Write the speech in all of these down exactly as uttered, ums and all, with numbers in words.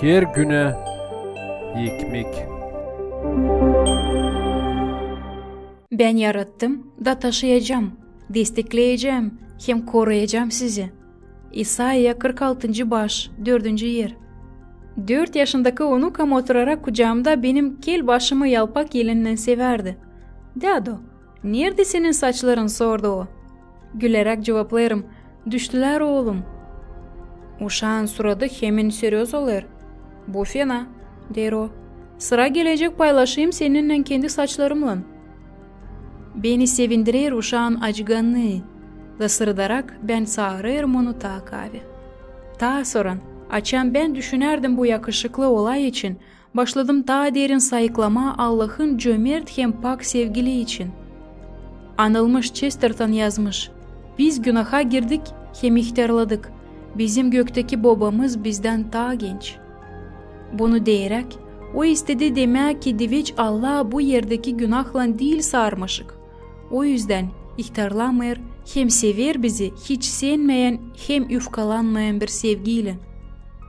Her günä ekmek. Bän yarattım da taşıyacam, destekleyecäm hem koruyacam sizi. İsaya kırk altıncı baş, dördüncü er. Dört yaşındakı unukam oturarak kucaamda benim kel başımı yalpak elinnän sevärdi. "Dädu, nerede senin saçların?" sordu o. Güleräk cuvaplêêrım: "Düştülär, oolum." Uşaan suradı hemen seröz olêr. "Bu fena," deer o. "Sıra gelecek, paylaşayım seninnän kendi saçlarımnan." Beni sevindirer uşaan acıgannıı, da sıradarak bän çaarêrım onu taa kaavä. Taa soran, açan bän düşünärdim bu yakışıklı olay için, başladım taa derin sayıklamaa Allahın cömert hem pak sevgilii için. Anılmış Çesterton yazmış: "Biz günaha girdik hem ihtärladık. Bizim gökteki Bobamız bizdän taa genç." Bunu deeräk, o istedi demää, ki diveç Allaa bu erdeki günahlan diil sarmaşık. O üzdän ihtärlamêêr hem sever bizi hiç sönmeyän hem yufkalanmayan bir sevgiylän.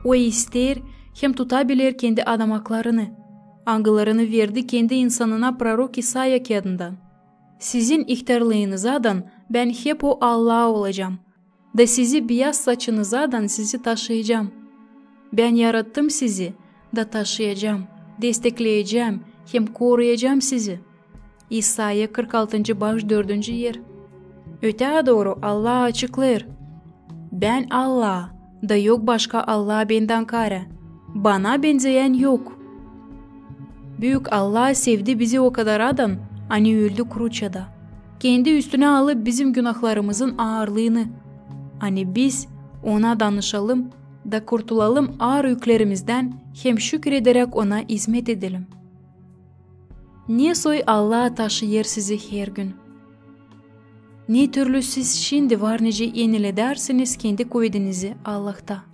O isteer hem tutabiler kendi adamaklarını, angılarını verdi kendi insanına prorok İsaya kiyadından: "Sizin ihtärlıınızadan bän hep o Allaa olacam, da sizi biyaz saçınızadan sizi taşıyacam. Bän yarattım sizi, da taşıyacam, destekleyecäm hem koruyacam sizi." İsaya kırk altıncı baş, dördüncü er. Ötää dooru Allaa açıklêêr: "Bän Allaa, da yok başka Allaa bendän kaarä. Bana benzeyän yok." Büük Allaa sevdi bizi o kadaradan, ani öldü kruçada, kendi üstünä alıp bizim günahlarımızın aarlıını, ani biz Ona danışalım da kurtulalım aar üklerimizden hem şükür ederäk Ona izmet edelim. Ne soy Allaa taşıyêr sizi hergün? Ne türlü siz şindi varnicä eniledärsiniz kendi kuvedinizi Allahta?